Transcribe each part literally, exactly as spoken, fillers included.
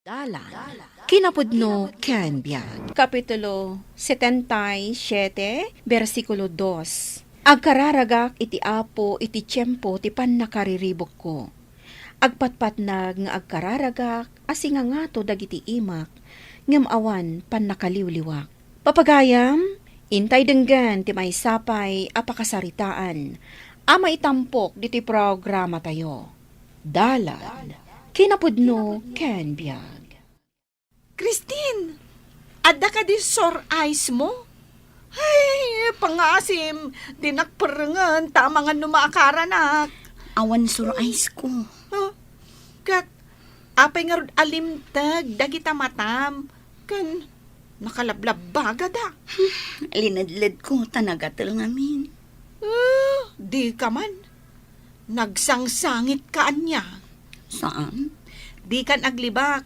Dalan, kinapudno ken biag. Kapitulo setenta y siete, bersikulo dos. Agkararagak iti Apo iti tiempo ti pannakariribukko. Agpatpatnag nga agkararagak a singangato dagiti imak, ngem awan pannakaliwliwak. Papagayam, intay denggen ti maysa pay a pakasaritaan a maitampok ditoy programatayo. Dalan, kinapudno ken biag. Christine, adda kadi sore eyes mo? Ay, pangasim, dinak perrengen ta amangan no maakaranak. Awan sore eyes ko. Ah, ket apay ngarud a limteg dagita matam ken nakalablabagada? Linedled ko ta nagatel ngamin. Ah, di ka man. Nagsangsangitka ania? Saan? Dikan aglibak.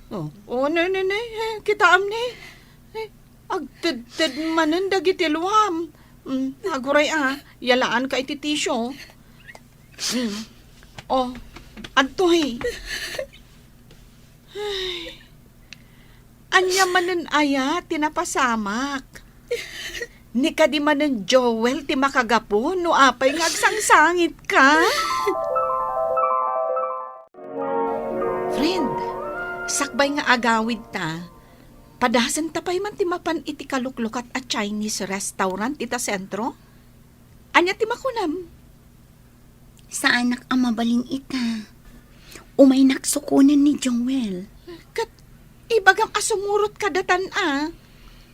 Oh, oh, ne, ne, ne, eh, kitaam ne. Eh, agtedted manen dagiti luam. Mm, aguray a, yalaanka iti tisyo. Mm. Oh, adtoy. Ay. Ania manen aya ti napasamak? Ni kadi manen Joel ti makagapu no apay nga agsangsangitka? Friend, sakbay nga agawidta, padasenta pay man ti mapan iti kaluklukat a Chinese restaurant ita sentro? Ania ti makunam? Saanak a mabalin ita. Umaynak sukonen ni Joel. Ket ibagam a sumurot kadatan a.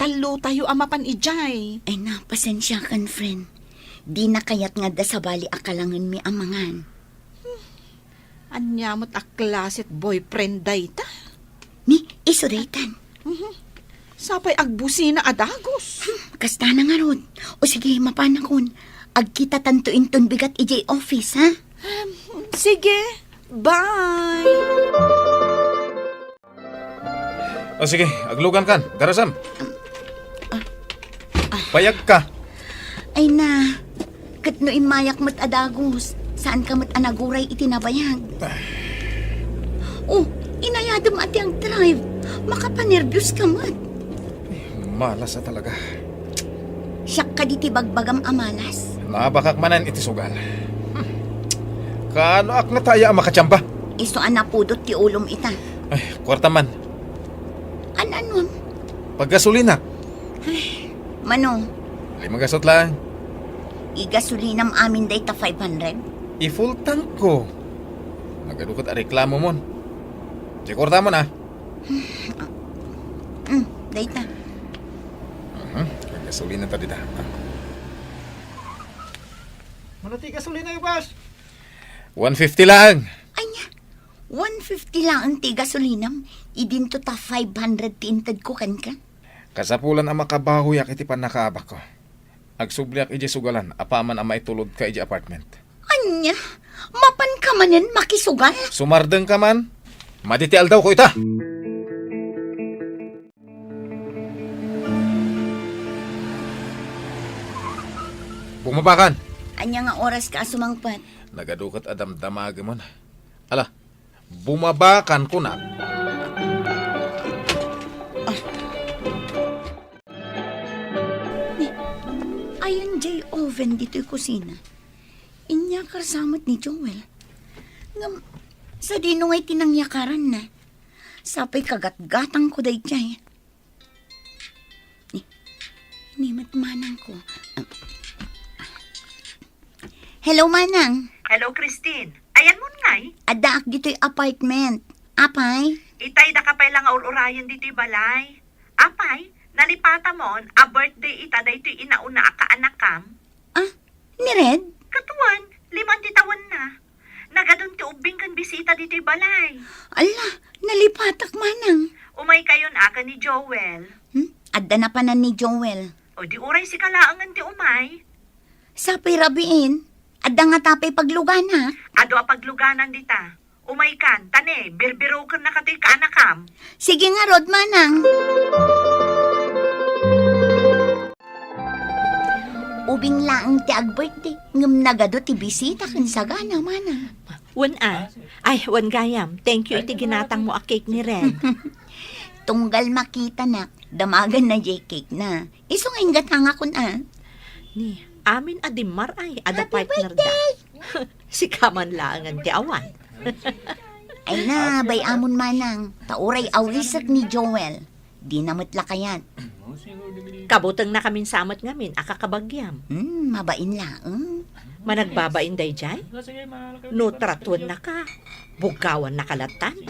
Tallotayo a mapan idiay. Ay na, pasensiakan, friend. Dina kayat nga adda sabali a kalangenmi a mangan. Ania met a klaset boyfriend dayta? Ni, isu daytan. Mhm. Sapay agbusina a dagus. Hmm, kasta na ngarud. O sige, mapanakon. Agkitatanto inton bigat idiay office, ha? Em, sige. Bye. O sige, aglugan kan. Garasam. Payag ka. Ay na, ket no immayak met a dagus, saan ka met a naguray iti nabayag. Oh, inayadem a ti agdrive. Makapanerbios ka met. Malas a talaga. Siak kadi ti bagbagam a malas? Naabakak manen iti sugal. Hmm. Kaano ak nga taya a makatiamba? Isu a napudot ti ulom ita. Ay, kuarta man. An-anuam? Paggasolina. Ay, mano? Lima gasot lang. Igasolinam amin dayta five hundred? I-full tank ko. Nagadu ket a reklamo mon. Ti kuarta mon, ah. Mm, dayta. Mhm, gasolina ta dita. Mano ti gasolina, boss? One fifty lang. Ania? One fifty lang ti gasolinam? Idinto ta five hundred ti intedko kenka? Kasapulan a makabahoyak iti pannakaabakko. Agsubliak idiay sugalan apaman a maitulodka idiay apartment. Ania? Mapanka manen makisugal? Sumardengka man. Madi ti aldawko ita. Bumabakan. Ania nga oraska a sumangpet? Nagadu ket a damdamagemon. Ala, bumabakan kunak. Ah. Ni, ayan jay oven ditoy kusina. Inyakar sa met ni Joel. Ngem, sadino ngay ti nangyakaranna? Sapay kagatgatangko dayjay. Ni, ni met manangko. Hello, manang. Hello, Christine. Ayanmon ngay? Addaak ditoy apartment. Apay? Itay, daka pay la nga ur-urayen ditoy balay. Apay, nalipatamon a birthday ita daytoy inauna a kaanakam? Ah, ni Red? Ket wen, liman ti tawenna. Nagadun ti ubbing ken bisita ditoy balay. Alla, nalipatak manang. Umaykayon a ken ni Joel. Hmm? Adda napanan ni Joel. O di uray sika laengen ti umay. Sapay rabiin, adda ngata pay pagluganak? Adu a pagluganan dita. Umaykan, ta ne, birbirokennaka toy kaanakam. Sige ngarud, manang. Ubing laeng ti ag-birthday, ngem nagadu ti bisita ken sagana, manang. Wen a. Ay, wen gayam. Thank you iti ginatangmo a cake ni Red. Tunggal makitanak, damagenna jay cake na. Isu nga inggatangakon a. Ni, amin a dimmar ay, ada Happy partner da. Birthday! Sika man laengen ti awan. Ay na, bay-amon manang, ta uray awisek ni Joel. Dina met la kayat. Kabutengnakamin sa met ngamin a kakabagiam. Hmm, mabain laeng. Managbabain dayjay? No tratuennaka, buggawannaka lattan.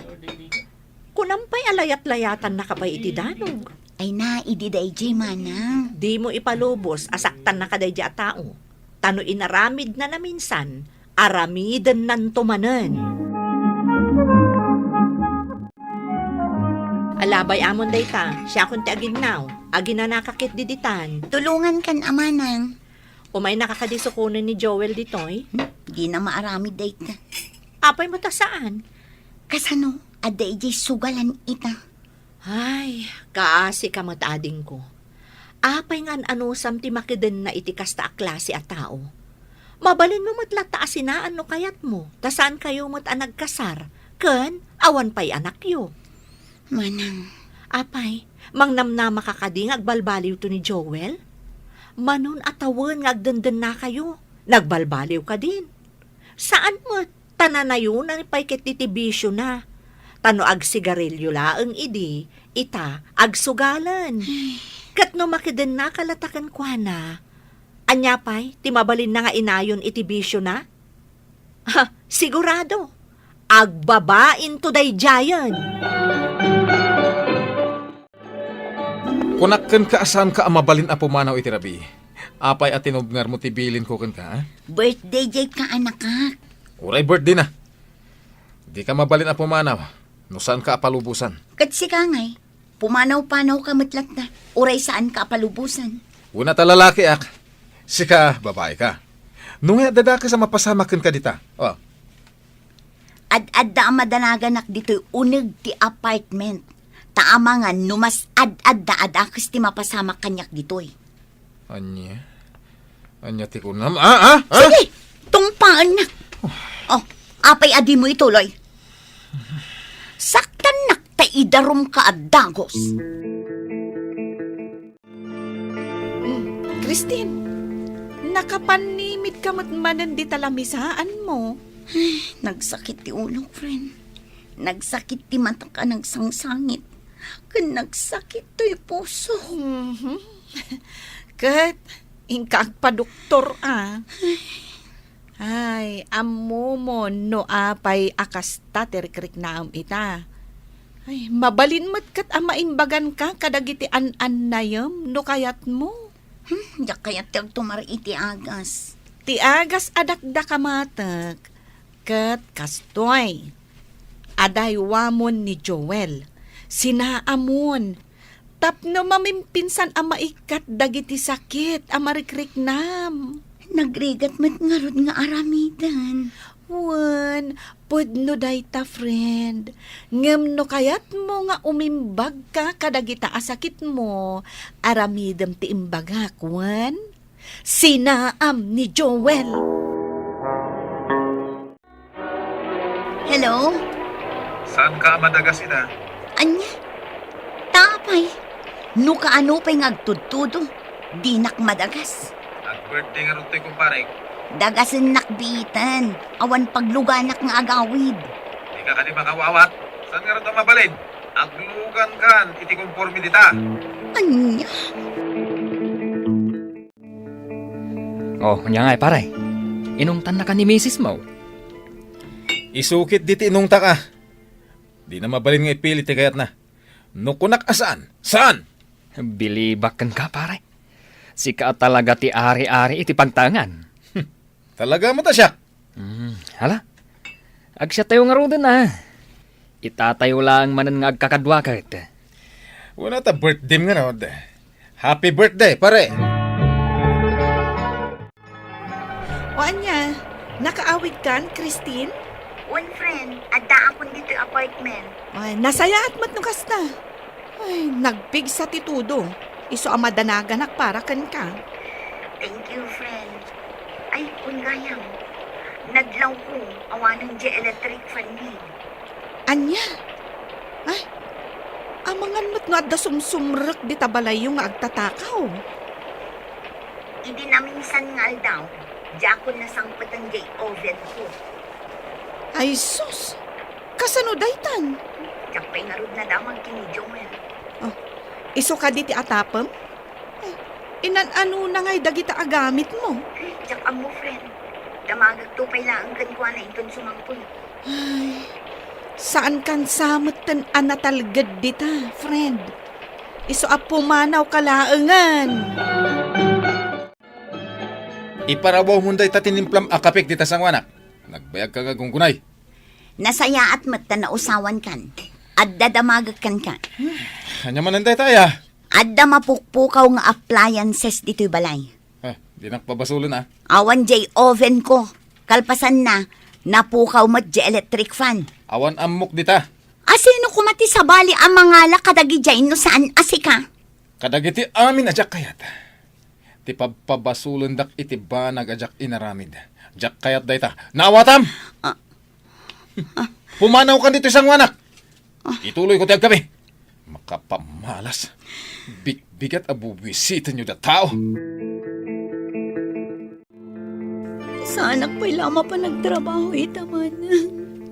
Kunam pay a layat-layatannaka pay iti danog. Ay na, idi dayjay manang. Dimo ipalubos a saktannaka dayjay a tao. Ta no inaramidna naminsan, aramidennanto manen. Ala, bay-amon dayta, siakon ti aginnaw. Aginanaka ketdi ditan. Tulongankan a manang. Umaynaka kadi sukonen ni Joel ditoy? Hmm, dina maaramid dayta. Apay met a saan? Kasano? Adda idiay sugalan ita. Ay, kaasika met adingko. Apay nga an-anusam ti makedenna iti kasta a klase a tao? Mabalinmo met latta a sinaan no kayatmo, ta saankayo met a nagkasar, ken awan pay anakyo. Manang. Apay, mangnamnamaka kadi nga agbalbaliwto ni Joel? Manon a tawen nga agdendennakayo, nagbalbaliw kadin. Saan met, ta nanayona pay ket ti bisiona. Ta no agsigarilio laeng idi, ita, agsugalen. Ket no makidennaka latta kenkuana, ania pay ti mabalinna nga inayon iti bisiona? Ha, sigurado, agbabainto daydiayen. Kunak kenka a saanka a mabalin a pumanaw iti rabii. Apay a tinubngarmo ti bilinko kenka, a? Birthday diay kaanakak. Uray birthday na. Dika mabalin a pumanaw no saanka a palubosan. Ket sika ngay, pumanaw-panawka met latta, uray saanka a palubosan. Wen a ta lalakiak, sika babaika. No ngay adda dakes a mapasamak kenka dita. O. Ad-adda a madanaganak ditoy uneg ti apartment. Ta amangan no mas ad-adda a dakes ti mapasamak kaniak ditoy. Ania? Ania ti kunam? A, a, a? Sige, tungpaennak. O, apay a dimo ituloy? Saktannak ta idarumka a dagos. Mm, Christine, nakapannimidka met manen dita lamisaanmo. Ay, nagsakit ti ulok, friend. Nagsakit ti matak a nagsangsangit. Ken nagsakit toy pusok. Mhm. Ket, inka agpadoktor a. Ay, ammomon no apay a kasta ti rikriknaem ita. Ay, mabalin met ket a maimbaganka kadagiti an-annayem no kayatmo. Hmm, diak kayat ti agtumar iti agas. Ti agas a dakdakamatek, ket kastoy. Adaywamon ni Joel. Sinaamon. Tapno mamimpinsan a maikkat dagiti sakit a marikriknam. Nagrigat met ngarud nga aramiden. Wen, pudno dayta, friend. Ngem no kayatmo nga umimbagka kadagita a sakitmo, aramidem ti imbagak, wen? Sinaam ni Joel. Hello? Saanka a madagas ita? Ania? Ta apay, no kaano pay nga agtudtudo, dinak madagas. Ag-birthday ngarud toy, kumparek. Dagasennak biiten, awan pagluganak nga agawid. Dika kadi makawawat? Saan ngarud a mabalin? Aglugankan iti konforme dita. Ania? Oh, ania ngay, pare? Inungtannaka ni misismo? Isu ketdi ti inungtak a. Dina mabalin nga ipili ti kayatna. No kunak a saan, saan! Bilibak kenka, pare. Sika a talaga ti ari-ari iti pagtaengan. Talaga met a siak. Hmm, hala. Agsiatayo ngaruden a. Itatayo laeng manen nga agkakadua ket. Wen a ta birthdayem ngarud. Happy birthday, pare! O ania, nakaawidkan, Christine? Wen, friend, addaakon ditoy apartment. Ay, nasayaat met no kasta. Ay, nagpigsa ti tudo. Isu a madanaganak para kenka. Thank you, friend. Ay, wen gayam. Nadlawko, awanen diay electric fan mi. Ania? Ay, amangan met no adda sumsumrek dita balayyo nga agtatakaw. Idi naminsan nga aldaw, diakon nasangpeten diay oven ko. Ay sus! Kasano daytan? Diak pay ngarud nadamag ken ni Joel. Oh, isu kadi ti atapem? Ay, inan-anona ngay dagita a gamitmo? Diak ammo, friend. Damagekto pay laeng kenkuana inton sumangpet. Ay, saankan sa metten a natalged dita, friend. Isu a pumanawka laengen. Iparawawmon dayta tinimplam a kapek dita sangoanak. Nagbayagka nga gunggunay. Nasayaat met ta nausawankan. Adda damagek kenka. Ania manen dayta aya? Adda mapukpukaw nga appliances ditoy balay. Ah, dinak pabasolen, ah. Awan diay oven ko. Kalpasanna, napukaw met diay electric fan. Awan ammok dita. Asino koma ti sabali a mangala kadagidiay no saan a sika? Kadagiti amin a diak kayat. Ti pabpabasolendak iti banag a diak inaramid. Diak kayat dayta. Naawatam! Ah. Pumanawkan ditoy sangoanak! Ah. Ituloyko ti agkami. Makapamalas. Bigbigat a bubuisitenyo da tao. Saanak pay la mapan agtrabaho ita man.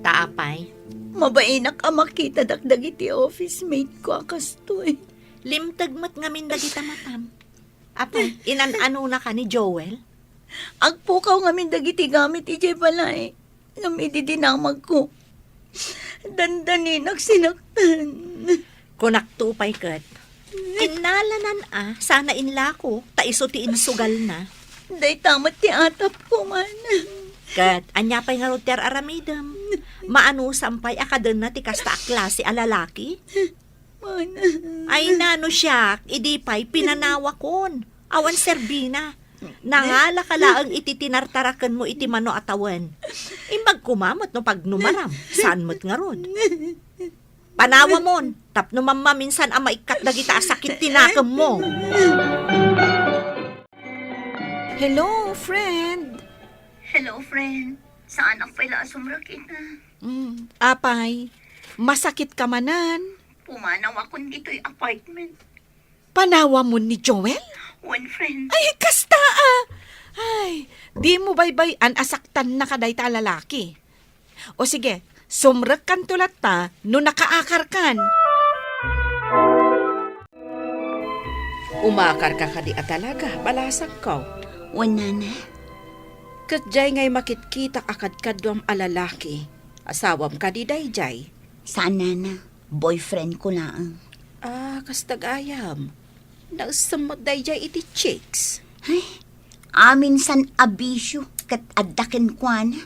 Ta apay? Mabainak a makitadak dagiti office mate ko a kastoy. Limteg met ngamin dagita matam. Apay, inan-anonaka ni Joel? Agpukaw ngamin dagiti gamit idiay balay. Ngem idi dinamagko, dandaninak sinaktan. Kunakto pay ket, kinnalanan a sana inlako, ta isu ti insugalna. Dayta met ti atapko man. Ket, ania pay ngarud ti ar-aramidem? Maanusam pay a kadenna ti kasta a klase a lalaki? Mana. Ay, nano siak, idi pay pinanawakon. Awan serbina. Nangalaka laeng iti tinartarakenmo iti mano a tawen. Imbag koma met no pagnumaram, saan met ngarud. Panawamon, tapno mammaminsan a maikkat dagita a sakit ti nakemmo. Hello, friend. Hello, friend. Saanak pay la a sumrek ita. Mm, apay, masakitka manen? Pumanawakon ditoy apartment. Panawamon ni Joel? Wen, friend. Ay, kasta a! Ay, dimo baybay-an a saktannaka dayta a lalaki. O sige, sumrekkanto latta no nakaakarkan. Umakarka kadi a talaga, balasangko? Wen, nana. Ket diay ngay makitkitak a kadkaduam a lalaki. Asawam kadi daydiay? Saan, nana. Boyfriend ko laeng. Ah, kasta gayam. Naessen met daydiay iti chicks. Ay, aminsan a bisio ket adda kenkuana.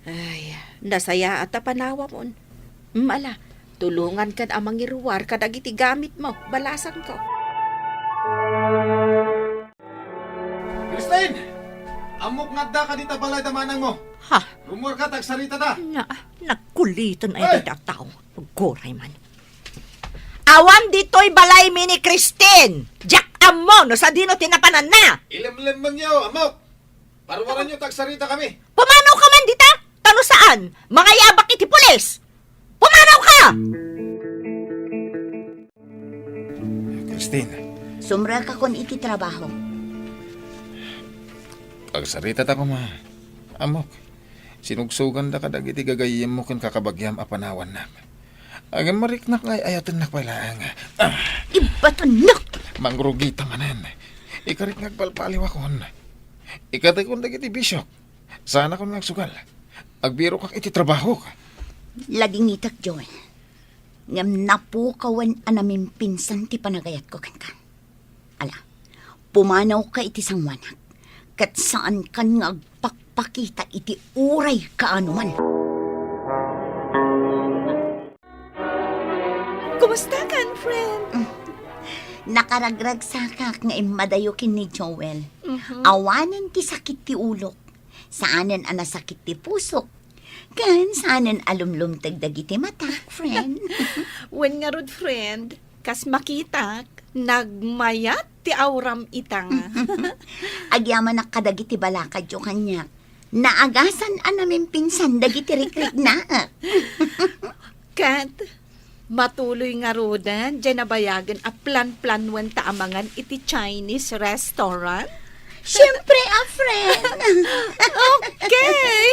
Ay, nasayaat a panawamon. Mala, tulongankan a mangiruar kadagiti gamitmo, balasangko. Christine! Ammok nga addaka dita balay da manangmo. Ha? Rumuarka ta agsarita ta. Na, nagkuliten ay dayta a tao. Aguray man. Awan ditoy balaymi ni Christine. Diak ammo no sadino ti napananna. Ilemlemmenyo, ammok. Paruaranyo ta agsarita kami. Pumanaw ka man dita. Ta no saan, mangayabak iti pulis. Pumanaw ka! Christine. Sumrekakon iti trabaho. Agsarita ta koma. Ammok, sinugsoganda kadagiti gagayyemmo ken kakabagiam a panawannak. Agimmariknak nga ay-ayatennak pay laeng. Ah! Ibatonnak! Mangrugita manen. Ikarik nga agbalbaliwakon. Ikatekon dagiti bisiok. Saanakon nga agsugal. Agbirokak iti trabahok. Ladingitek, Joel. Ngem napukawen a namimpinsan ti panagayatko kenka. Ala, pumanawka iti sangoanak, ket saankan nga agpakpakita iti uray kaano man. Kumustakan, friend? Mm. Nakaragragsakak nga immadayo ken ni Joel. Mhm. Awanen ti sakit ti ulok. Saanen a nasakit ti pusok. Ken saanen a lumlumteg dagiti matak, friend. Wen ngarud, friend, kas makitak, nagmayat ti auram ita. Agyamanak kadagiti balakadyo kaniak. Naagasan a namimpinsan dagiti rikrikna. Ket matuloy ngaruden, diay nabayagen a planplanuenta a mangan iti Chinese restaurant? Siyempre, a friend. Okay.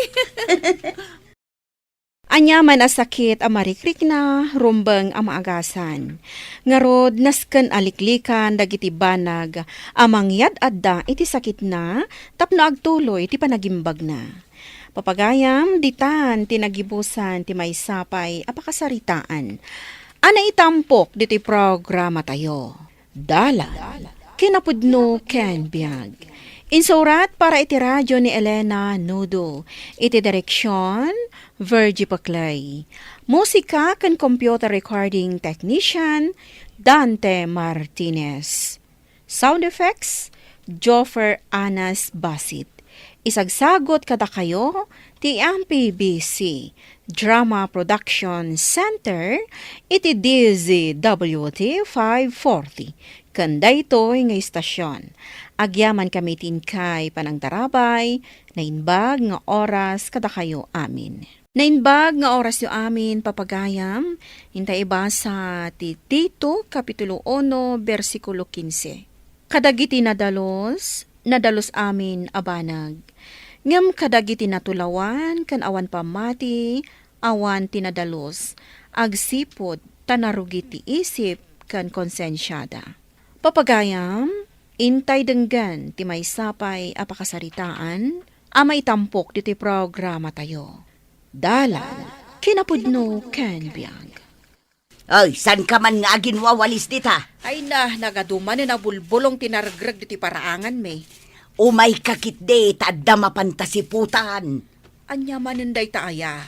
Ania man a sakit a marikrikna, rumbeng a maagasan. Ngarud, nasken a liklikan dagiti banag a mangyad-adda iti sakitna tapno agtuloy ti panagimbagna. Papagayam, ditan ti nagibusan ti maysa pay a pakasaritaan a naitampok ditoy programatayo. Dalan, kinapudno ken biag. Insurat para iti radio ni Elena Nudo. Iti direksion, Virgie Paclay. Musika ken computer recording technician, Dante Martinez. Sound effects, Joffer Anas Basit. Isagsagut kadakayo ti M P B C Drama Production Center iti D Z W T five forty. Ken daytoy nga istasion, agyamankami ti inkay panangtarabay, naimbag nga oras kadakayo amin. Naimbag nga orasyo amin, papagayam, inta ibasa ti Tito, Kapitulo uno, bersikulo kinse. Kadagiti nadalus, nadalus amin a banag. Ngem kadagiti natulawan ken awan pammati, awan ti nadalus, agsipud ta narugi ti isip ken konsensiada. Papagayam, intay denggen ti maysa pay a pakasaritaan a maitampok ditoy programatayo. Dalan, kinapudno ken biag. Ay, saanka man nga aginwawalis dita? Ay na, nagadumanen a bulbulong ti naregreg ditoy paraanganmi. Umayka ketdi ta adda mapanta siputan. Ania manen dayta aya?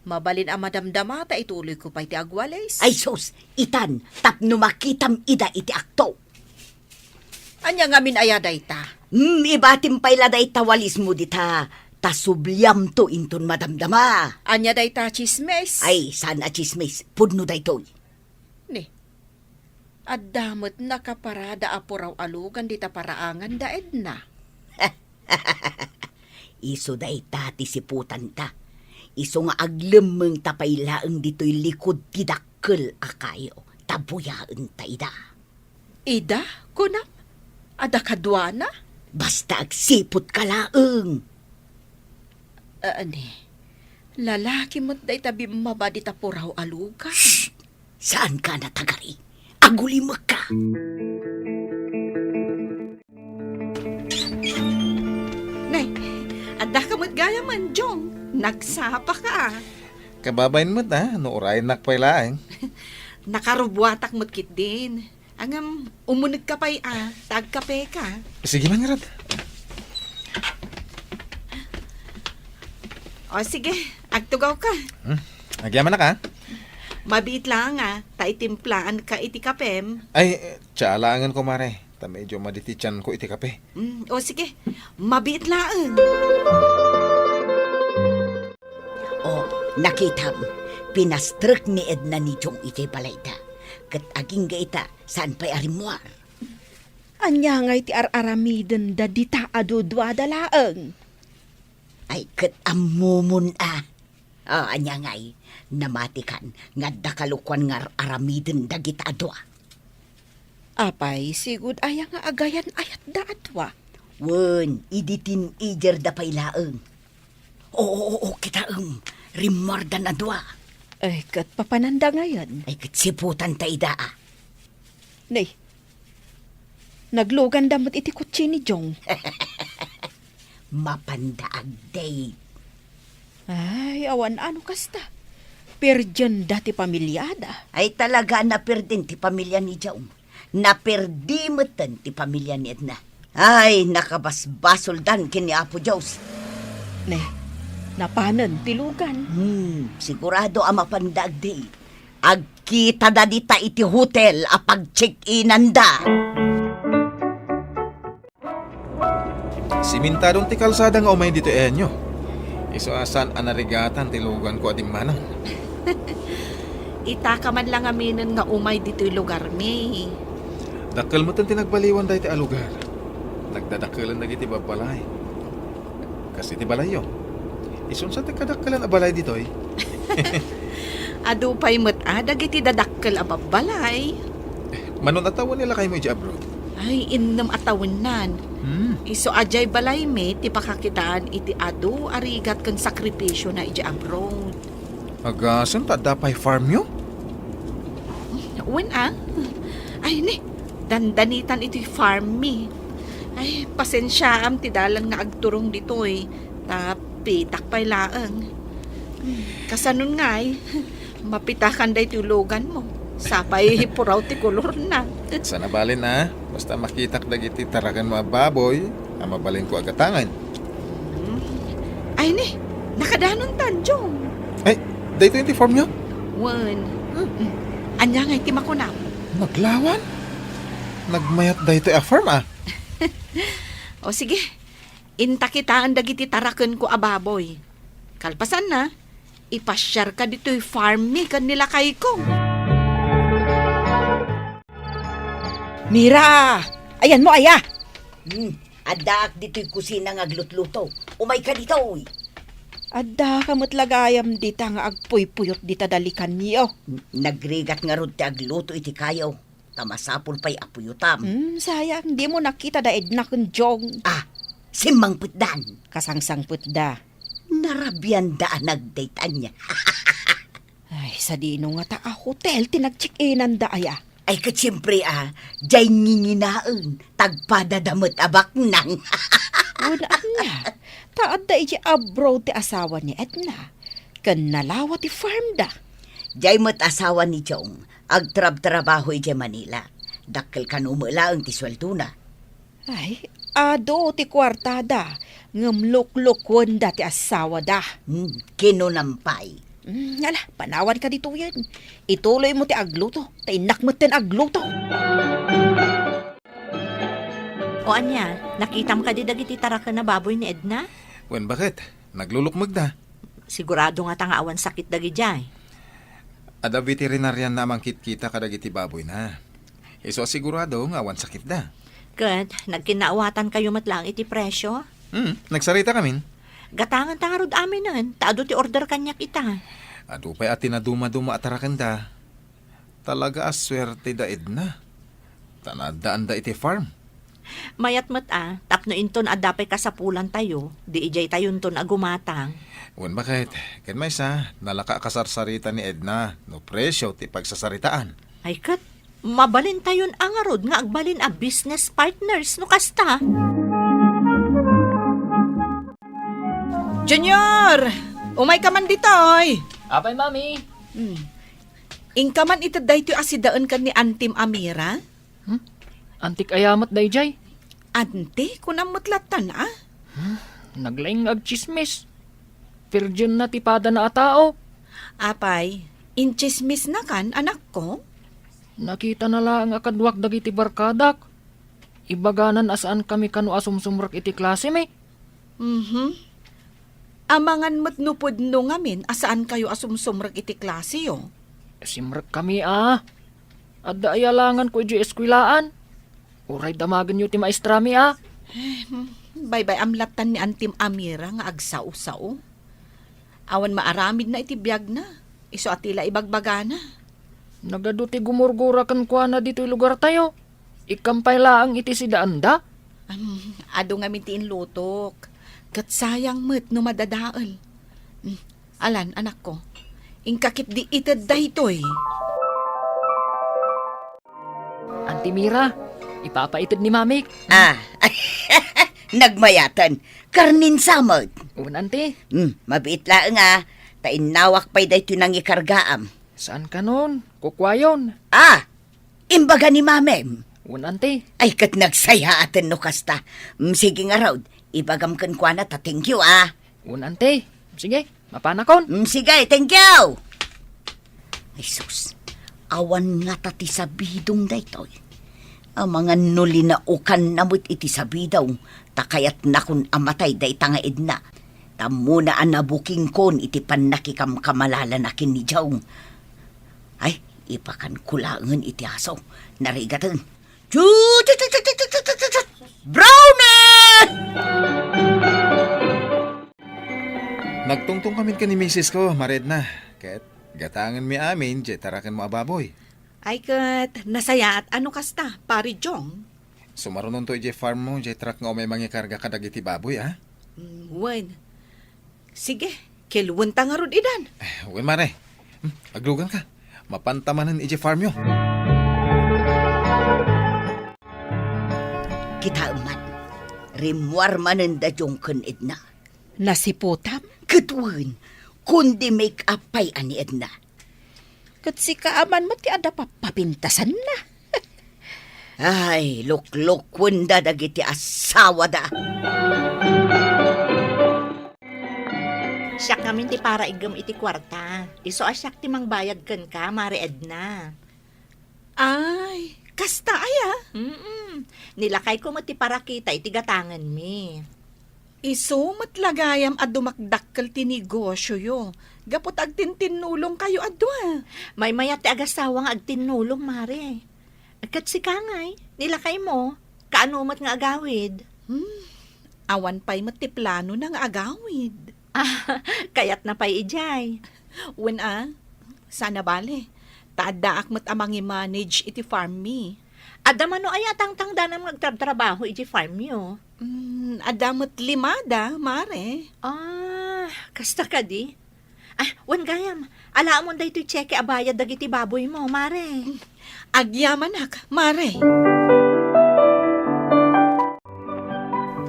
Mabalin a madamdama ta ituloyko pay ti agwalis. Ay sus, itan, tapno makitam ida iti akto. Ania ngamin aya dayta? Hmm, ibatim pay la dayta walismo dita, ta subliamto inton madamdama. Ania dayta, tsismis? Ay, saan a tsismis. Pudno daytoy. Ni, adda met nakaparada a puraw a lugan dita paraanganda, Edna. Isu dayta ti siputanta. Isu nga aglemmengta pay laeng ditoy likud ti dakkel a kayo, ta buyaenta ida. Ida, kunam? Adda kaduana? Basta agsiputka laeng. Ani, lalaki met dayta bimmaba dita puraw a lugan. Shh! Saanka a natagari? Agulimekka! Nay, addaka met gayamen, Jong. Nagsapaka. Kababain met, a, no urayennak pay laeng. Nakarubuatak met ketdin. Ngem, umunegka pay a, ta agkapeka. Sige man ngarud. O, sige, agtugawka. Hmm, agyamanak a. Mabiit laeng a, ta itimplaanka iti kapem. Ay, tsaa laengen, kumare, ta medyo madi ti tianko iti kape. Mm, o sige, mabiit laeng. O, nakitam, pinastrek ni Edna ni Jong iti balayda. Ket agingga ita, saan pay a rimmuar. Ania ngay ti ar-aramidenda dita a duduada laeng? Ay, ket ammomon a. O, ania ngay, namatikan nga adda kalukuan nga ar-aramiden dagita a dua? Apay, sigud aya nga agayan-ayatda a dua? Wen, idi teenagerda pay laeng. O, o, o, o, kitaem, rimmuardan a dua. Ay, ket papananda ngayen? Ay, ket siputanta ida a. Nay, nagluganda met iti kotse ni Jong. Mapanda ag-date. Ay, awan a no kasta. Perdienda ti pamiliada. Ay, talaga a naperdin ti pamilia ni Jong. Naperdi metten ti pamilia ni Edna. Ay, nakabasbasoldan ken ni Apo Dios. Ne, napanen ti lugan. Hmm, sigurado a mapanda ag-date. Agkitada dita iti hotel a pag-check-inanda. Simentadon ti kalsada nga umay ditoy Enyo. Isu a saan a narigatan ti luganko a dimmanon. Itaka man la ngaminen nga umay ditoy lugarmi. Dakkel metten ti nagbaliwan daytoy a lugar. Nagdadakkelen dagiti babbalay. Kas iti balayyo. Isunsa ti kadakkelan a balay ditoy? Adu pay met a dagiti dadakkel a babbalay. Mano a tawen ni lakaymo idiay abroad? Ay, innem a tawennan. Hmm. Isu a diay balaymi ti pakakitaan iti adu a rigat ken sakripisiona idiay abroad. Agasem ta adda pay farmyo? Wen a. Ay, ni, dandanitan iti farmmi. Ay, pasensiaam ti dalan nga agturong ditoy. Ta pitak pay laeng. Kasanon ngay, mapitakan daytoy luganmo. Sapay puraw ti kolorna. Saan a bale a, basta makitak dagiti tarakenmo a baboy a mabalinko a gatangen. Hmm. Ay ni, nakadanontan, Jong. Ay, daytoy ti farmyo? Wen. Hmm. Ania ngay ti makunam? Naglawan? Nagmayat daytoy a farm, a? O sige, inta kitaen dagiti tarakenko a baboy. Kalpasanna, ipasiarka ditoy farmmi ken ni lakayko. Mira! Ayanmo aya? Hmm, addaak ditoy kusina nga aglutluto. Umayka ditoy. Addaka met la gayam dita nga agpuypuyot dita dalikanyo. N-, nagrigat ngarud ti agluto iti kayo. Ta masapul pay a puyotam. Hmm, sayang, dimo nakita da Edna ken Jong. Ah, simmangpetdan. Kasangsangpetda. Narabianda a nagdayta ania. Ay, sadino ngata a hotel ti nag-check-inanda aya? Ay, ket siempre, a, diay nginginaen, tagpadada met a baknang. Wen ania, ta adda idiay abroad ti asawa ni Edna, ken nalawa ti farmda. Diay met asawa ni Jong, agtrabtrabaho idiay Manila. Dakkel kano met laeng ti sueldona. Ay, adu ti kuartada, ngem luklukuenda ti asawada. Hmm, kinunam pay. Hmm, ala, panawanka ditoyen. Ituloymo ti agluto, ta innak metten agluto. O ania, nakitam kadi dagiti taraken a baboy ni Edna? Wen, baket, naglulukmegda. Sigurado ngata nga awan sakit dagidiay. Adda veterinarian a mangkitkita kadagiti baboyna. Isu a sigurado nga awan sakitda. Ket nagkinnaawatan kayo met laeng iti presio? Hmm, nagsarita kamin. Gatangenta ngarud aminen, ta adu ti order kaniak ita. Adu pay a tinadumaduma a tarakenda. Talaga a suerte da Edna. Ta naaddaanda iti farm. Mayat met a, tapno inton adda pay kasapulantayo, di idiay tayonton a gumatang. Wen, baket, ken maysa, nalaka a kasarsarita ni Edna no presio ti pagsasaritaan. Ay ket, mabalintayon a ngarud nga agbalin a business partners no kasta. Junior! Umayka man ditoy! Apay, Mami? Hmm. Inka man ited daytoy a sidaen ken ni Antim a Mira? Hmm? Antik aya met daydiay? Anti, kunam met lattan, a? Hmm? Naglaing nga agtsismis. Virgin na ti padana a tao. Apay, intsismisnakan, anakko? Nakitana laeng a kaduak dagiti barkadak. Ibaganan a saankami kano a sumsumrek iti klasemi. Mhm. Amangan met no pudno ngamin a saankayo a sumsumrek iti klaseyo. Simrekkami a. Adda aya langanko idiay eskuelaan. Uray damagenyo ti maestrami a. Eh, hmm, baybay-am lattan ni Antim Amira nga agsao-sao. Awan maaramidna iti biagna. Isu a ti la ibagbagana. Nagadu ti gumurgura kenkuana ditoy lugartayo. Ikkam pay laeng iti sidaanda. Am, adu ngamin ti inlutok. Ket sayang met no madadael. Hmm, alan, anakko. Inka ketdi ited daytoy. Anti Mira, ipapaited ni Mamik. Ah, nagmayaten. Karninsa met. Wen, Anti. Hmm, mabiit laeng a. Ta innawak pay daytoy nangikargaam. Saan kanon? Kukuayon. Ah! Imbaga ni Mamem. Wen, Anti. Ay, ket nagsayaaten no kasta. Mm, sige ngarud, ibagam kenkuana ta thank you, a. Wen, Anti. Sige, mapanakon. Mm, sige, thank you. Ay, sus. Awan ngata ti sabidong daytoy. Amangan no linaokanna met iti sabidong, ta kayatnakon a matay dayta nga Edna. Tammona a nabukingkon iti pannakikamkamalala ken ni Jong. Ay, ipakanko laengen iti aso. Narigaten. Chu, chu, chu, chu, chu, chu, chu, chu, chu. Brownie! Nagtungtong kamin ken ni misis ko, Mare Edna. Ket gatangenmi amin diay tarakenmo a baboy. Ay ket, nasayaat a no kasta, Pare Jong. Sumarunonto idiay farm mo, diay truck nga umay mangikarga kadagiti baboy, a? Mm, wen. Sige, kelwenta ngarud idan. Eh, wen, Mare. Hmm, agluganka. Mapanta manen idiay farm yo. Kitaem man, rimmuar manen da Jong ken Edna. Nasiputam? Ket wen, kundi make up pay a ni Edna. Ket sika a man met ti adda pappapintasanna. Ay, luklukuenda dagiti asawada. Siak ngamin ti paraiggem iti kuarta. Isu a siak ti mangbayad kenka, Mare Edna. Ay, kasta aya? Mm-mm. Ni lakayko met ti parakita iti gatangenmi. Isu met la gayam a dumakdakkel ti negosioyo, gapu ta agtintinnulongkayo a dua. Maymayat ti agasawa nga agtinnulong, Mare. Ket sika ngay, ni lakaymo, kaano met nga agawid? Hmm, awan pay met ti planona nga agawid. Ah, kayatna pay idiay. Wen a, saan a bale. Ta addaak met a mangi-manage iti farm mi. Adda mano aya a tangtangdanam nga agtrabtrabaho iti farm yo? Mm, adda met limada, Mare. Ah, kasta kadi? Ah, wen gayam, alaamon daytoy tseke a bayad dagiti baboymo, Mare. Agyamanak, Mare.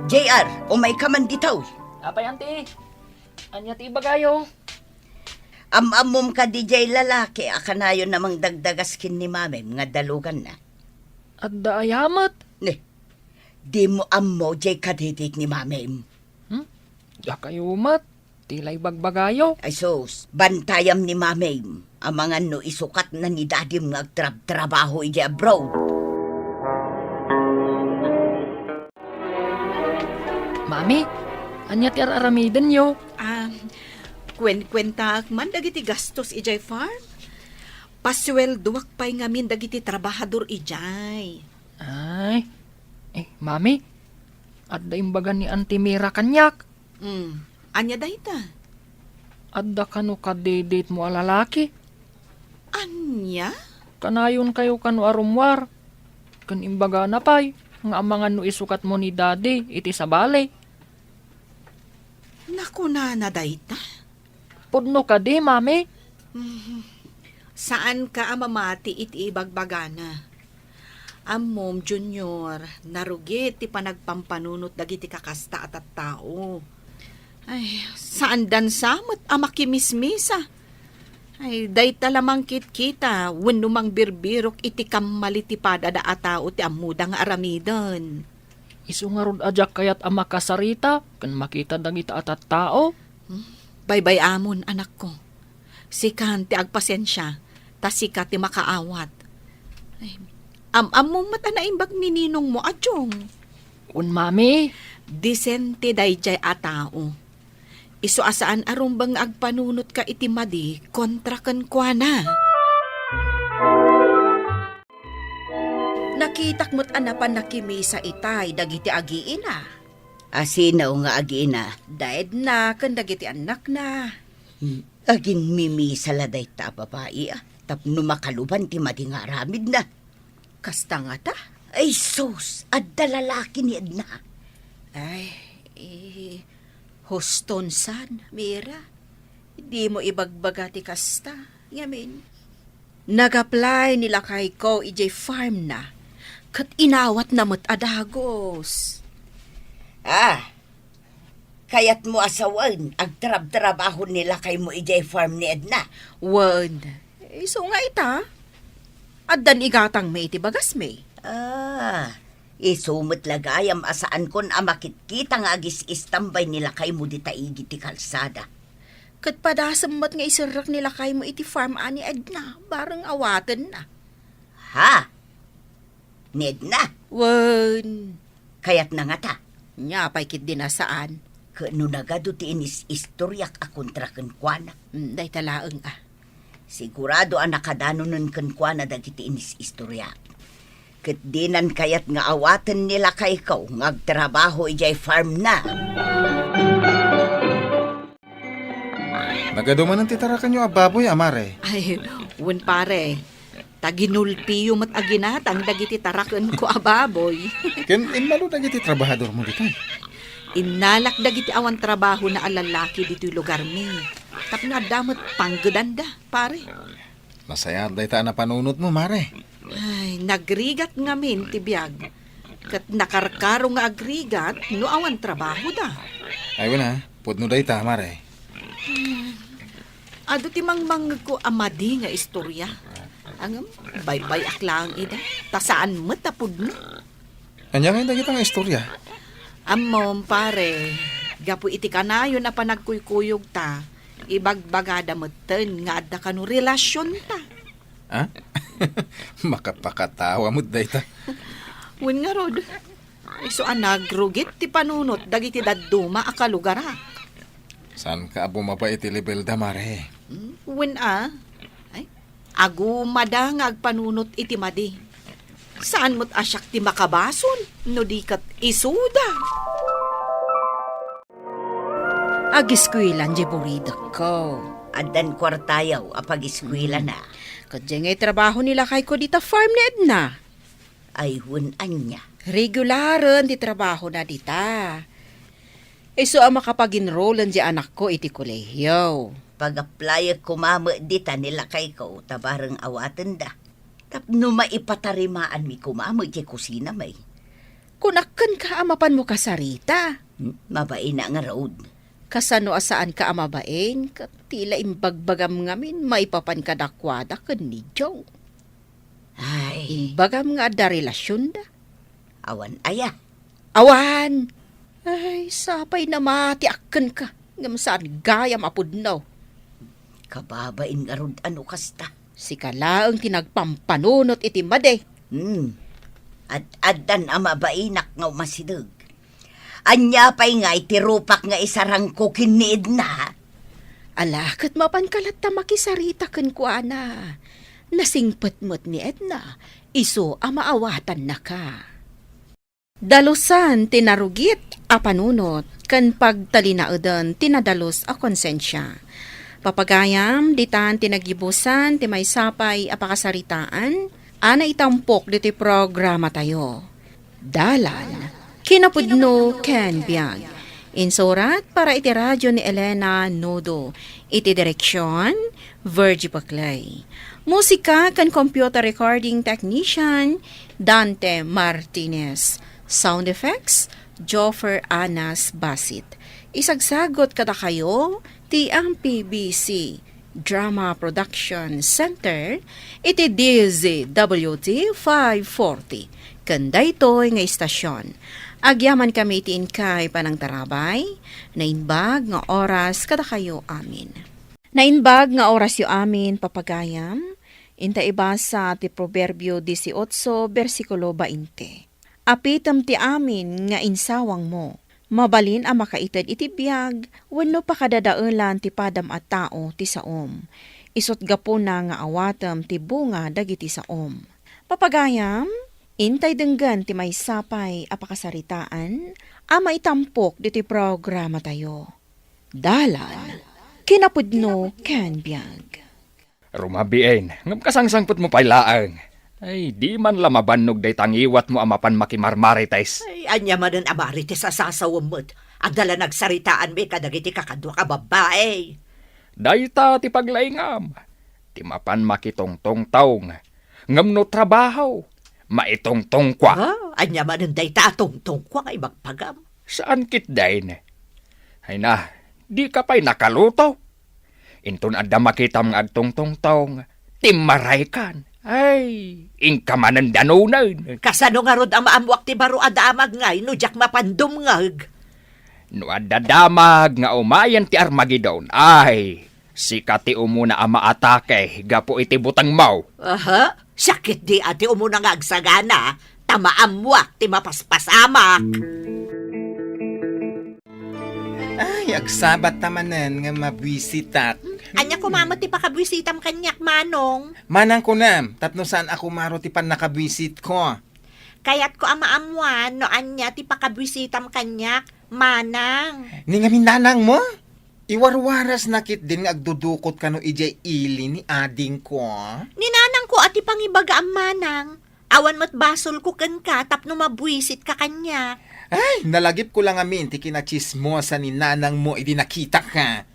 J R, umayka man ditoy. Apay, Auntie? Ania ti ibagayo? Am-ammom kadi jay lalaki a kanayon a mangdagdagas ken ni Mamim nga daluganna? Adda aya met? Ne, dimo ammo jay kadidit ni Mamim? Hmm? Dakayo met, ti la ibagbagayo. Ay sus, bantayam ni Mamim, amangan no isukatna ni Dadim nga agtrabtrabaho idiay abroad. Mami, ania ti ar-aramidenyo? Ah, kuenkuentaak man dagiti gastos idiay farm. Pasueldoak pay ngamin dagiti trabahador idiay. Ay, eh, Mami, adda imbaga ni Auntie Mira kaniak. Hmm, ania dayta? Adda kano kadiditmo a lalaki. Ania? Kanayonkayo kano a rummuar. Ken imbagana pay nga amangan no isukatmo ni Daddy iti sabali. Nakunana dayta? Pudno kadi, Mami? Mhm. Saanka a mamati iti ibagbagana. Ammom, Junior, narugit ti panagpampanunot dagiti kakasta a tattao. Ay, saandan sa met a makimismisa. Ay, dayta la mangkitkita wenno mangbirbirok iti kammali ti padada a tao ti ammoda nga aramiden. Isu ngarud a diak kayat a makasarita ken makita dagita a tattao. Hmm? Baybay-amon, anakko. Sikan ti agpasensia, ta sika ti makaawat. Ay, am-ammom met a naimbag ni ninongmo a Jong. Wen, Mami. Disente daydiay a tao. Isu a saan a rumbeng nga agpanunotka iti madi kontra kenkuana. Nakitak met a napan nakimisa itay dagiti agiina. A sino nga agiina? Da Edna ken dagiti annakna. Hmm, aginmimisa la dayta a babai, a, tapno makaluban ti madi nga aramidna. Kasta ngata? Ay sus, adda lalaki ni Edna. Ay, eh, huston san, Mira. Dimo ibagbaga ti kasta. Ngamin, nag-apply ni lakayko idiay farmna, ket inawatna met a dagus. Ah, kayatmo a sawen, agtrabtrabaho ni lakaymo idiay farm ni Edna? Wen, isu nga ita, addan igatangmi iti bagasmi. Ah, isu met la gayam a saankon a makitkita nga agis-istambay ni lakaymo dita idi ti kalsada. Ket padasem met nga iserrek ni lakaymo iti farm a ni Edna, bareng awatenna. Ha? Ni Edna? Wen. Kayatna ngata? Nia pay ketdi a saan. Ket no nagadu ti inis-istoriak a kontra kenkuana? Mm, dayta laeng a. Sigurado a nakadanonen kenkuana dagiti inis-istoriak. Ket dinan kayat nga awaten ni lakayko nga agtrabaho idiay farmna. Nagadu manen ti tarakenyo a baboy, a mare? Ay, wen, pare. Ta ginulpiyo met a ginatang dagiti tarakenko a baboy. Ken immalo dagiti trabahadormo ditoy? Innalak dagiti awan trabahona a lallaki ditoy lugarmi. Tapno adda met panggedanda, pare. Nasayaat dayta a napanunotmo, mare. Ay, nagrigat ngamin ti biag. Ket nakarkaro nga agrigat no awan trabahoda. Ay, wen a, pudno dayta, mare. Adu ti mangmangngegko a madi nga istorya. Ngem, baybay-ak laeng ida, ta saan met a pudno. Ania ngay dagita nga istorya? Ammom, pare, gapu iti kanayon a panagkuykuyogta, ibagbagada metten nga adda kano relasionta. Ha? Makapakatawa met dayta. Wen ngarud, isu a nagrugit ti panunot dagiti dadduma a kalugarak. Saanka a bumaba iti lebelda, mare? Hmm, wen a. Ay, agumada nga agpanunot iti madi. Saan met a siak ti makabasol no di ket isuda? Agiskuelan diay buridekko. Addan kuartayo a pagiskuelana. Hmm. Ket diay ngay trabaho ni lakayko dita farm ni Edna. Ay, wen, ania? Regularen ti trabahona dita. Isu a makapaginrolen diay anakko iti kolehio. Pag-applyek koma met dita ni lakayko ta bareng awatenda. Tapno maipatarimaanmi koma met diay kusinami. Kunak kenka a mapanmo kasarita. Hmm, mabain a ngarud. Kasano a saanka a mabain, ket ti la imbagbagam ngamin maipapan kadakuada ken ni Joe. Ay. Imbagam nga adda relasionda. Awan aya? Awan! Ay, sapay namatiak kenka, ngem saan gayam a pudno. Kababain ngarud a no kasta. Sika laeng ti nagpampanunot iti madi. Hmm. Ad-addan a mabainak nga umasideg. Ania pay ngay ti rupak nga isarangko ken ni Edna? Ala, ket mapanka latta makisarita kenkuana. Nasingpet met ni Edna, isu a maawatannaka. Dalusan ti narugit a panunot ken pagtalinaeden ti nadalus a konsensia. Papagayam, ditan ti naggibusan ti maysa pay a pakasaritaan a naitampok ditoy programatayo. Dalan, kinapudno ken biag. Insurat para iti radyo ni Elena Nudo. Iti direksion, Virgie Paclay. Musika ken computer recording technician, Dante Martinez. Sound effects, Joffer Anas Basit. Isagsagot kadakayo ti M P B C Drama Production Center iti D Z W T five forty. Ken daytoy nga istasion, agyamankami iti inkay panangtarabay, naimbag nga oras kadakayo amin. Naimbag nga orasyo amin, papagayam, inta ibasa ti Proverbio dieciocho, bersikulo veinte. Apitem ti amin nga insawangmo. Mabalin a makaited iti biag wenno pakadadaelan ti padam a tao ti saom. Isut' gapuna nga awatem ti bunga dagiti saom. Papagayam, intay denggen ti maysa pay a pakasaritaan a maitampok ditoy programatayo. Dalan, kinapudno ken biag. Rumabiin, ngem kasangsangpetmo pay laeng. Ay, di man la mabannog dayta ngiwatmo a mapan makimarmarites. Ay, ania manen a marites a sasawem met? Adda la nagsaritaanmi kadagiti kakaduak a babbai. Dayta ti paglaingam. Ti mapan makitongtongtong. Ngem no trabaho, maitongtongkua. Ah, ania manen dayta a tongtongkua nga ibagbagam? Saan ketdin? Ay na, dika pay nakaluto. Inton adda makitam nga agtongtongtong, timmaraykan. Ay, inka manen danunen. Kasano ngarud a maammoak ti baro a damag ngay no diak mapan dumngeg? No adda damag nga umayen ti Armagedon, ay, sika ti umuna a maatake gapu iti butengmo. Aha, siak ketdi a ti umuna nga agsagana, ta maammoak ti mapaspasamak. Ay, agsabat ta manen nga mabuisitak. Ania koma met ti pakabuisitam kaniak, Manong? Manang kunam, tapno saan a kumaro ti pannakabuisitko. Kayatko a maammuan no ania ti pakabuisitam kaniak, Manang. Ni ngamin nanangmo? Iwarwarasna ketdin nga agdudukot kano idiay ili ni adingko. Ni nanangko a ti pangibagaam, manang. Awan met basolko kenka tapno mabuisitka kaniak. Ay, nalagipko la ngamin ti kinatsismosa ni nanangmo idi nakitaka.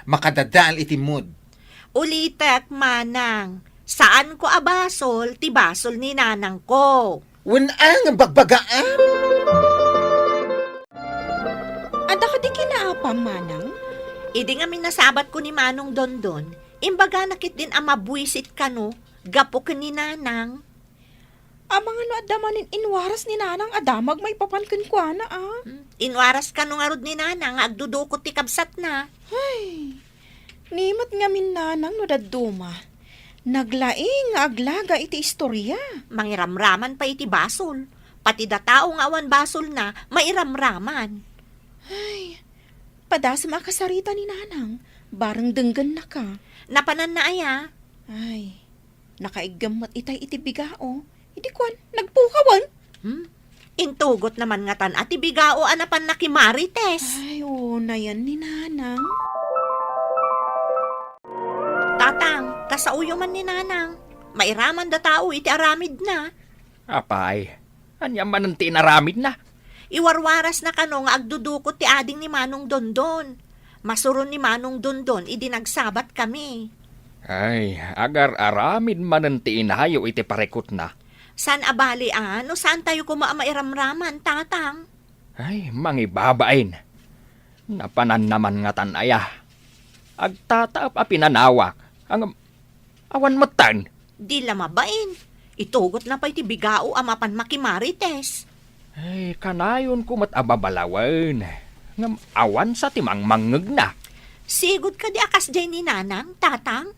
Makadadael iti mood. Ulitek, manang. Saanko a basol ti basol ni nanangko. Wen a nga bagbagaam? Adda kadi kinaapam, manang? Idi ngamin nasabatko ni Manong Dondon, imbagana ketdin a mabuisit kano gapu ken ni Nanang. Amangan no adda manen inwaras ni Nanang a damag maipapan kenkuana, a? Hmm, inwaras kano ngarud ni Nanang nga agdudukot ti kabsatna. Ay, ni met ngamin Nanang no dadduma. Naglaing nga aglaga iti istoria. Mangiramraman pay iti basol. Pati da tao nga awan basolna, mairamraman. Ay, padasem a kasarita ni Nanang, bareng denggennaka. Napananna aya? Ay, nakaiggem met itay iti bigao. Idi kuan, nagpukawen. Hmm? Intugot naman ngatan a ti bigao a napanna ki Marites. Ay, oo, nayan ni Nanang. Tatang, kasaoyo man ni Nanang. Mairaman da tao iti aramidna. Apay, ania manen ti inaramidna? Iwarwarasna kano nga agdudukot ti ading ni Manong Dondon. Masuron ni Manong Dondon idi nagsabat kami. Ay, agar-aramid manen ti inayo iti parikutna. Saan a bali a, no saantayo koma a mairamraman, Tatang? Ay, mangibabain. Napananna man ngatan aya. Agtataep a pinanawak. Ang, awan metten. Di la mabain. Itugotna pay ti bigao a mapanna ki Marites. Ay, kanayonko met a babalawen. Ngem awan sa ti mangmangngegna. Sigud kadi a kasdiay ni Nanang, Tatang?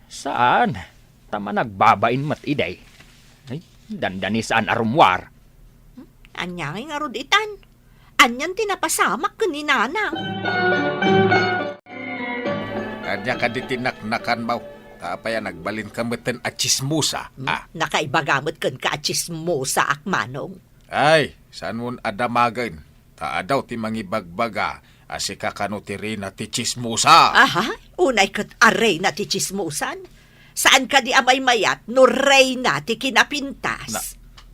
Saan, ta managbabain met idi. Ay, dandani saan a rummuar. Ania ngay ngarud itan? Anian ti napasamak ken ni Nanang? Ania kadi ti naknakanmo? Ta apay a nagbalinka metten a tsismosa, Hmm? a? Nakaibaga met kenka a tsismosaak, Manong. Ay, saanmon a damagen, ta adu ti mangibagbaga a sika kano ti reyna ti tsismosa. Aha, unay ket a reyna ti tsismosan. Saan kadi a maymayat no reyna ti kinapintas? Na,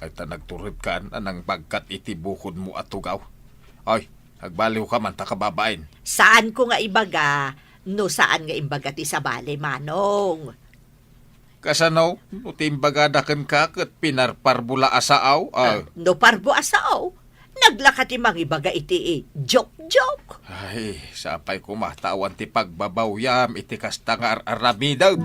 ay ta nagturedkan a nangbagkat iti bukodmo a tugaw. Ay, agbaliwka man ta kababain. Saanko nga ibaga no saan nga imbaga ti sabali, Manong. Kasano, no ti imbagada kenka ket pinarparbo la a sao? Ah. Ah, no parbo a sao, naglaka ti mangibaga iti joke-joke. Ay, sapay koma ta awan ti pagbabawyam iti kasta nga ar-aramidem.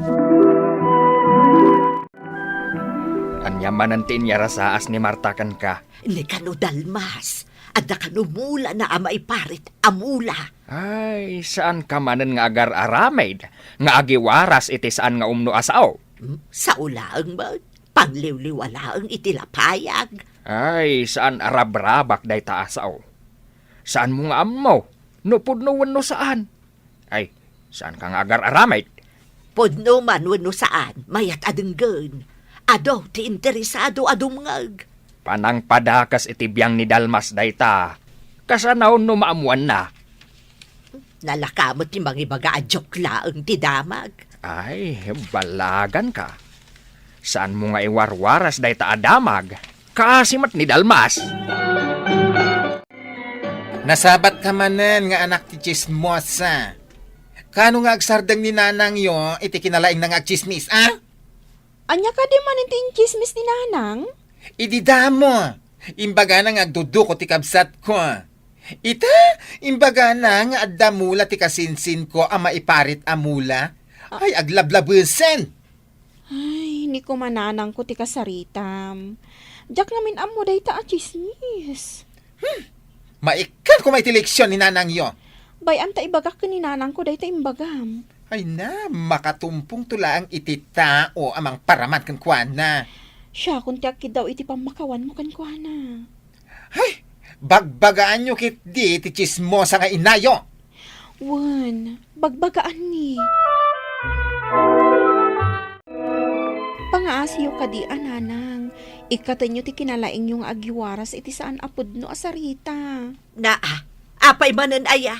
Ania manen ti inyarasaas ni Marta kenka? Ni kano dalmas, adda kano mulana a maiparit a mula. Ay, saanka manen nga agar-aramid nga agiwaras iti saan nga umno a sao? Hmm? Sao laeng met, pangliwliwa laeng iti lapayag. Ay, saan a rabrabak dayta a sao. Saanmo nga ammo no pudno wenno saan. Ay, saanka nga agar-aramid? Pudno man wenno saan, mayat a denggen. Adu ti interesado a dumngeg. Panangpadakes iti biang ni Dalmas dayta. Kasano no maammoanna? Nalaka met ti mangibaga a joke laeng ti damag. Ay, balaganka. Saanmo nga iwarwaras dayta a damag? Kaasi met ni Dalmas. Nasabatka manen nga anak ti tsismosa. Kano nga agsardeng ni nanangyo iti kinalaingna nga agtsismis, a? Ania kadi manen ti intsismis ni nanang? Idi damo, imbagana nga agdudukot ti kabsatko. Ita, imbagana nga adda mula ti kasinsinko a maiparit a mula. Ah. Ay, aglablabesen! Ay, ni kumananangko ti kasaritam. Diak ngamin ammo dayta a tsismis. Hmm. Maikkan koma iti leksion ni nanangyo. Bay-am ta ibagak ken ni nanangko dayta imbagam. Ay na, makatumpongto laeng iti tao a mangparaman kenkuana. Siakon ti agkiddaw iti pammakawanmo kenkuana. Ay, bagbagaanyo ketdi ti tsismosa nga inayo. Wen, bagbagaanmi. Pangaasiyo kadi a nanang, ikkatenyo ti kinalaingyo nga agiwaras iti saan a pudno a sarita. Naa, apay manen aya?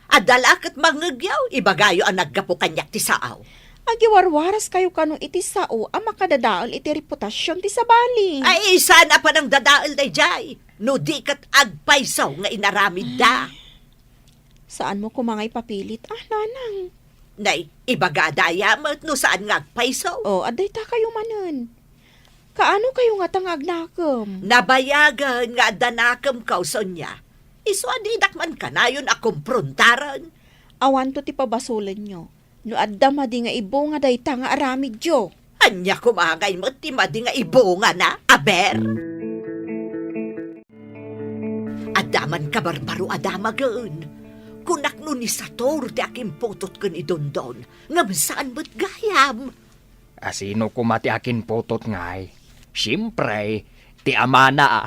Adda la ket mangngegyo, ibagayo a naggapu kaniak ti sao. Agiwarwaraskayo kano iti sao a makadadael iti reputasion ti sabali. Ay, saan a panangdadael daydiay, no di ket agpayso nga inaramidda. Saanmo koma nga ipapilit, ah, nanang. Nay, ibagada ya met no saan nga agpayso. Oh, adda itakayo manen. Kaano kayo ngata nga agnakem? Nabayagen nga adda nakemko, Sonia. Isu a didak man kanayon a komprontaran. Awanto ti pabasolenyo. No adda madi nga ibunga dayta nga aramidyo. Ania koma ngay met ti madi nga ibungana, aber? Adda man kabarbaro a damagen. Kunak no ni Sator ti akimputot ken ni Dondon, ngem saan met gayam. A sino koma ti akinputot ngay? Siempre, ti amana a,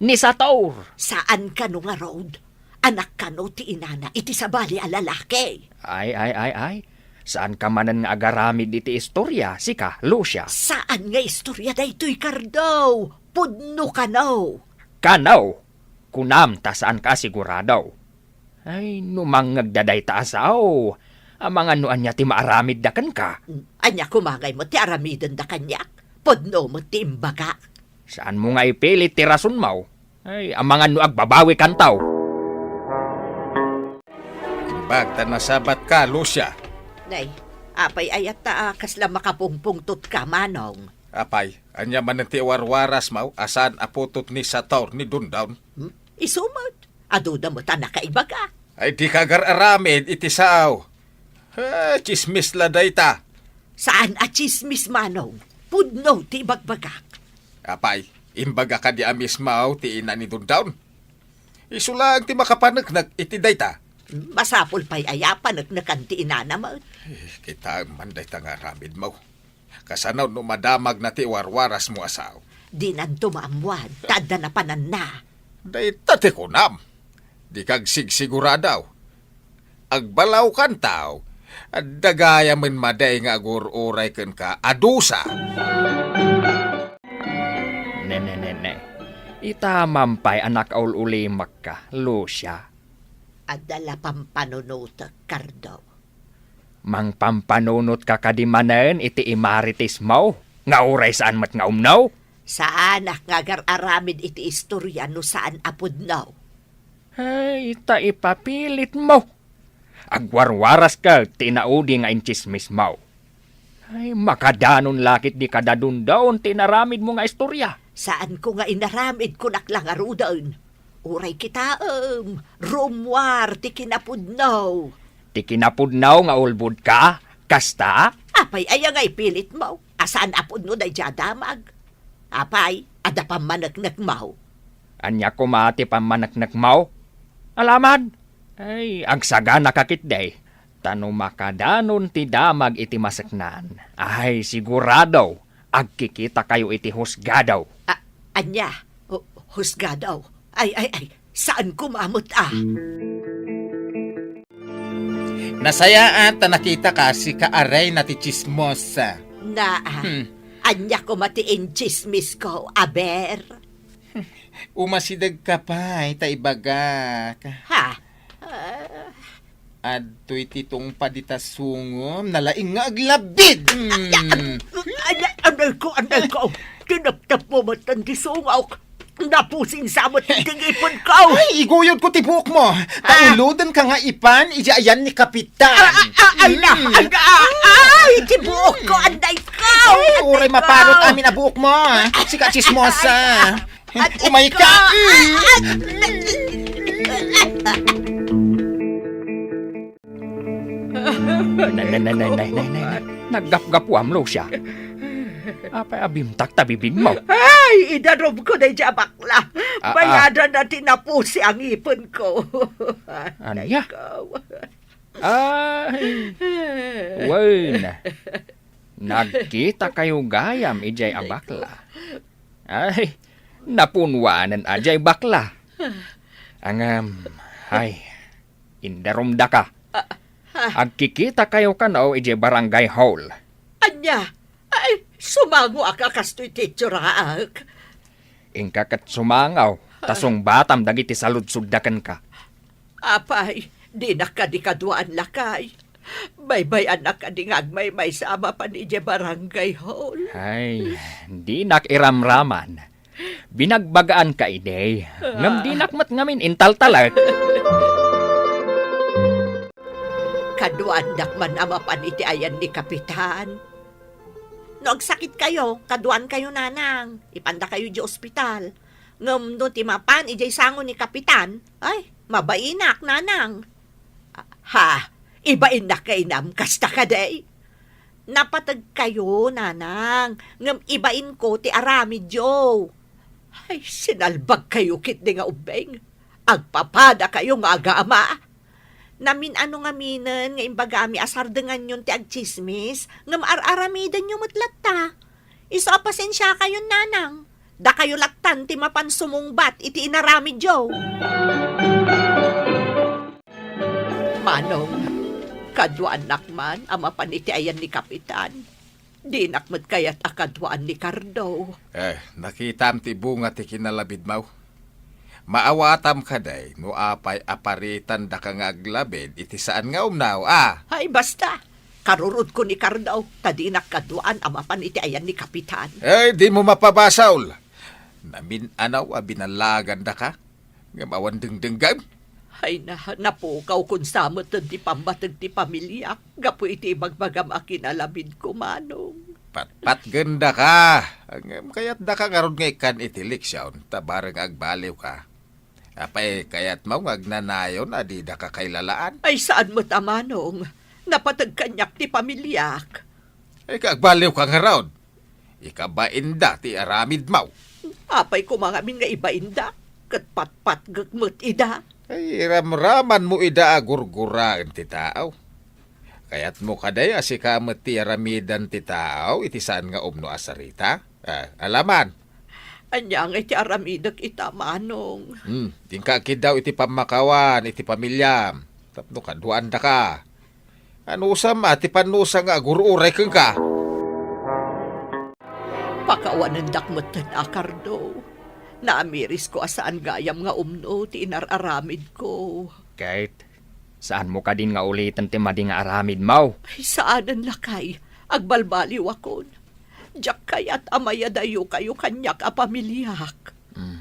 ni Sator. Saan kano ngarud? Anak kano ti inana iti sabali a lalaki? Ay, ay, ay, ay. Saanka manen nga agaramid iti istorya, sika, Lucia? Saan nga istorya daytoy, Cardo? Pudno kano. Kano? Kunam ta saanka a sigurado. Ay, no mangngegda dayta a sao, amangan no ania ti maaramidda kenka. Ania koma ngay met ti aramidenda kaniak? Pudno met ti imbagak. Saanmo nga ipilit ti rasonmo? Ay, amangan no agbabawikanto. Imbag ta nasabatka, Lucia. Nay, apay ayatta a kasla makapungpungtotka, Manong? Apay, ania manen ti warwarasmo a saan a putot ni Sator ni Dondon? Hmm? Isu met. Aduda met a nakaibaga. Ay, dika agar-aramid iti sao. Eh, tsismis la dayta. Saan a tsismis, Manong. Pudno ti ibagbagak. Apay, imbaga kadi a mismo ti ina ni Dondon? Isu laeng ti makapaneknek iti dayta. Masapul pay aya a paneknekan ti inana met. Eh, kitaem man dayta nga aramidmo. Kasano no madamagna ti warwarasmo a sao? Dinanto maammuan, ta adda napananna. Dayta ti kunam. Dika agsigsigurado. Agbalawkanto, adda gayamen madi nga agur-uray kenka a dusa. Ne, ne, ne, ne. Itamam pay a nakaul-ulimekka, Lucia. Adda la pampanunotek, Cardo. Mangpampanunotka kadi manen iti imaritismo, nga uray saan met nga umno? Saanak nga agar-aramid iti istorya no saan a pudno. Ay, ta ipapilitmo. Agwarwaras ket ti inaudi nga intsismismo. Ay, makadanon la ket di kada Dondon ti inaramidmo nga istorya. Saanko nga inaramid, kunak la ngaruden. Uray kitaem, rummuar ti kinapudno. Ti kinapudno nga ulbodka, kasta? Apay aya nga ipilitmo? A saan a pudno daydiay a damag? Apay, adda pammaneknekmo? Ania koma ti pammaneknekmo? Alamad? Ay, agsaganaka ketdi. Ta no makadanon ti damag iti maseknan, ay, sigurado, agkikitakayo iti husgado. A-, ania? Hu-, husgado? Ay, ay, ay, saan koma met a. Nasayaat ta nakitaka, sika a reyna ti tsismosa. Na, Hmm. ania koma ti intsismisko, aber? Umasidegka pay ta ibagak. Ha? Ah. Adtoy ti tungpad ita sungom, nalaing nga aglabid. Hmm. Ay, ay, anay ko, anay ko. Tinaptapmo met ti sungok. Napusin sa met ti ngipon ko. Ay, iguyod ko ti buok mo. Ah. Tauloden ka nga ipan, ija ayan ni Kapitan. Ah, ah, ah, ay, na, Hmm. ay, ah, ay, ti buok ko, anay ko. Ay, uray maparot amin a buok mo. Sika tsismosa. At Umay ka! ikaw, Mm. Nay, nay, nay, nay, nay, nay, nay. Naggapgapuam, Lucia. Apay a bimtak ta bibigmo? Ay, idarum ko daydiay a bakla. Ah, ah. Bayadan na ti napusi a ngipon ko. Ania? Ikaw. Ay, wen. Nagkitakayo gayam idiay a bakla. Ay, napunwanen a diay bakla. Ngem, ay, indarumdaka. Ah, ah. Agkikitakayo kano idiay barangay hall. Ania? Ay, sumangoak a kastoy ti itsuraak. Inka ket sumango, ta Ah. sungbatam dagiti saludsodda kenka. Apay, Dinak kadi kaduaan, lakay. Baybay-anak kadi nga agmaymaysa a mapan idiay barangay hall. Ay, dinak iramraman. Binagbagaanka idi, ngem dinak met ngamin intaltalek. Kaduaandak man a mapan iti ayan ni Kapitan. No agsakitkayo, kaduaankayo, nanang. Ipandakayo idiay ospital. Ngem no ti mapan idiay sango ni Kapitan, ay, mabainak, nanang. Ha? Ibainnak nga inam, kasta kadi? Napategkayo, nanang, ngem ibainko ti aramidyo. Ay, sinalbagkayo ketdi nga ubbing. Agpapadakayo nga agama. Namin-ano ngaminen nga imbagami a sardenganyon ti agtsismis, ngem ar-aramidenyo met latta. Isu a pasensiakayon, nanang. Dakayo lattan ti mapan sumungbat iti inaramidyo. Manong, kaduaannak man a mapan iti ayan ni Kapitan. Dinak met kayat a kaduaan ni Cardo. Eh, nakitam ti bunga ti kinalabidmo. Maawatam kadi no apay a paritandaka nga aglabid iti saan nga umno, a? Ay, basta. Karurotko ni Cardo, ta dinak kaduaan a mapan iti ayan ni Kapitan. Eh, dimo mapabasol. Namin-ano a binallagandaka, ngem awan dengdenggem. Ay na, napukawkon sa met ti pammateg ti pamiliak gapu iti ibagbagam a kinalabidko, Manong. Patpatgendaka. Ngem kayatdaka ngarud nga ikkan iti leksion, ta bareng nga agbaliwka. Apay, kayatmo nga agnanayon a didaka kailalaan? Ay, saan met a, Manong. Napateg kaniak ti pamiliak. Ay, ka agbaliwka ngarud. Ikabainda ti aramidmo. Apay koma ngamin nga ibainda, ket patpatgek met ida. Ay, iramramanmo ida a gurguraen ti tao. Kayatmo kadi a sika met ti aramidan ti tao iti saan nga umno a sarita? Ah, alaman. Ania ngay ti aramidek ita, Manong? Hmm, dinka agkiddaw iti pammakawan iti pamiliam tapno kaduaandaka. Anusam a ti pannusa nga agur-uray kenka? Pakawanendak metten a, Cardo. Naamirisko a saan gayam nga umno ti inar-aramidko. Ket saanmo kadin nga uliten ti madi nga aramidmo? Ay, saanen, lakay. Agbalbaliwakon. Diak kayat a mayadayokayo kaniak a pamiliak. Hmm,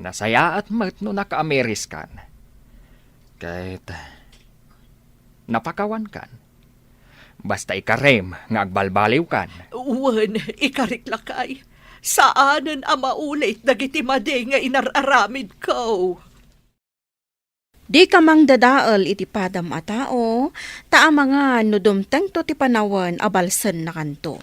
nasayaat met no nakaamiriskan. Ket napakawankan. Basta ikarem nga agbalbaliwkan. Wen, ikarik, lakay. Saanen a maulit dagiti madi nga inar-aramidko. Dika mangdadael iti padam a tao, ta amangan no dumtengto ti panawen a balsennakanto.